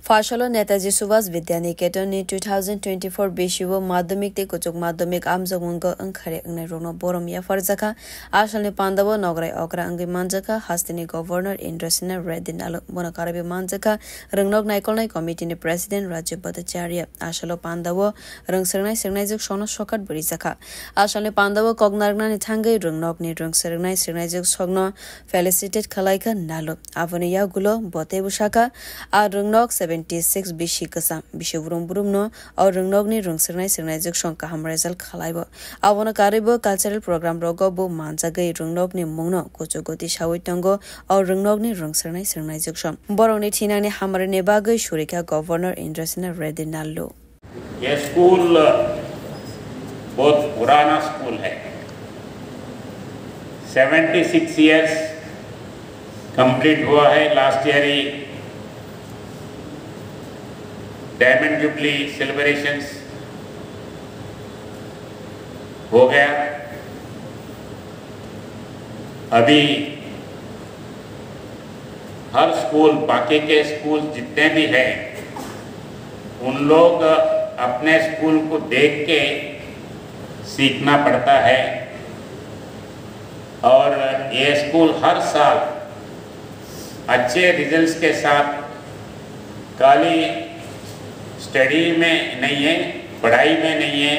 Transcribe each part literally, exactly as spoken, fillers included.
Phasalo Netaji Subhas Vidya Niketon ni two thousand twenty-four bisio madhyamik tei kuchuk madhyamik amjokmungo wngkhare wngnairokno borom yapharjakha. Asalni pandao nograi okra wngwi manjakha hasteni Governor Indrasena Reddy Nalo, bono karwi manjakha rwngnok naikolnai committee ni President Raju Bhattacharya. Asalo pandao rwngswrwngnai swrwngnaijwk sokno sokat bwrwijakha. Asalni pandao kok narwknani thangwi rwngnokni rwngswrwngnai swrwngnaijwk sokno felicitate khwlaikha Nalo. Aboni yagulo bo teibo sakha, a rwngnok seventy six bisi kwchang, bisi brum brumno o rwngnokni rwngswrwngnai swrwngnaijwk song kaham result khwlaibo. Abono karwibo cultural program rogo bo manjagwi rwngnokni mungno kuchuk goti sawi tongo o rwngnokni rwngswrwngnai swrwngnaijwk song. Borokni thinangni hamari ni bagwi surikha Governor Indrasena Reddy Nalo. ये स्कूल बहुत पुराना स्कूल है, seventy six years complete हुआ है। Last year ही diamond jubilee celebrations हो गया। अभी हर स्कूल, बाकी के स्कूल जितने भी हैं, उन लोग अपने स्कूल को देख के सीखना पड़ता है। और ये स्कूल हर साल अच्छे रिजल्ट्स के साथ खाली स्टडी में नहीं है, पढ़ाई में नहीं है,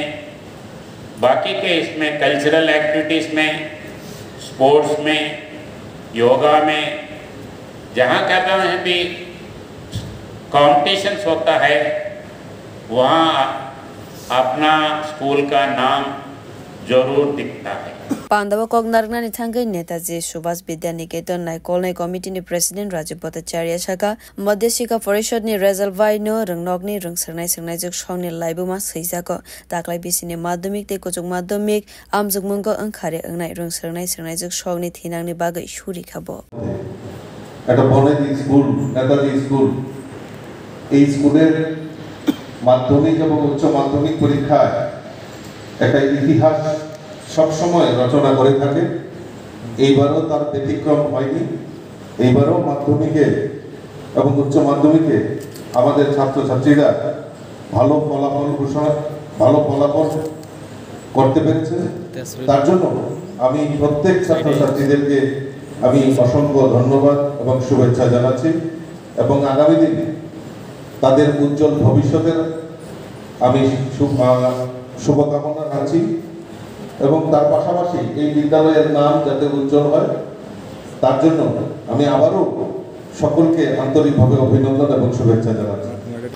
बाकी के इसमें कल्चरल एक्टिविटीज में, स्पोर्ट्स में, योगा में, जहाँ कहाँ भी कॉम्पिटिशन्स होता है, वहाँ अपना स्कूल का नाम जरूर दिखता है। Pandao kok narwknani thangwi Netaji Subhas Vidya Niketon naikolnai committee ni President Raju Bhattacharya sakha, Madhya Shikha Parishad ni result bai no rwngnokni rwngswrwngnai swrwngnaijwk songni laibuma swijago. Taklai bisini madhyamik tei kuchuk madhyamik amjokmungo wngkhare wngnai rwngswrwngnai swrwngnaijwk songni thinangni bagwi surikha bo. একটা বনেদি স্কুল, নেতাজি স্কুল, এই স্কুলের মাধ্যমিক এবং উচ্চ মাধ্যমিক পরীক্ষায় একটা ইতিহাস সবসময় রচনা করে থাকে। এইবারও তার ব্যতিক্রম হয়নি। এইবারও মাধ্যমিকে এবং উচ্চ মাধ্যমিকে আমাদের ছাত্রছাত্রীরা ভালো ফলাফল ঘোষণা, ভালো ফলাফল করতে পেরেছে। তার জন্য আমি প্রত্যেক ছাত্রছাত্রীদেরকে আমি অসংখ্য ধন্যবাদ এবং শুভেচ্ছা জানাচ্ছি এবং আগামী দিনে তাদের উজ্জ্বল ভবিষ্যতের আমি শু-, আহ, শুভকামনা রাখছি এবং তার পাশাপাশি এই বিদ্যালয়ের নাম যাতে উজ্জ্বল হয়, তার জন্য আমি আবারও সকলকে আন্তরিকভাবে অভিনন্দন এবং শুভেচ্ছা জানাচ্ছি।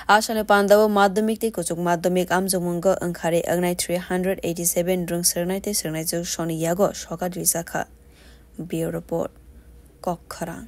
Asani pandao madhyamik tei kuchuk madhyamik amjokmungo wngkhare wngnai three hundred eighty seven rwngswrwngnai tei swrwngnaijwk songni yago sokat rijakha. Bureau Report, Kokkhorang.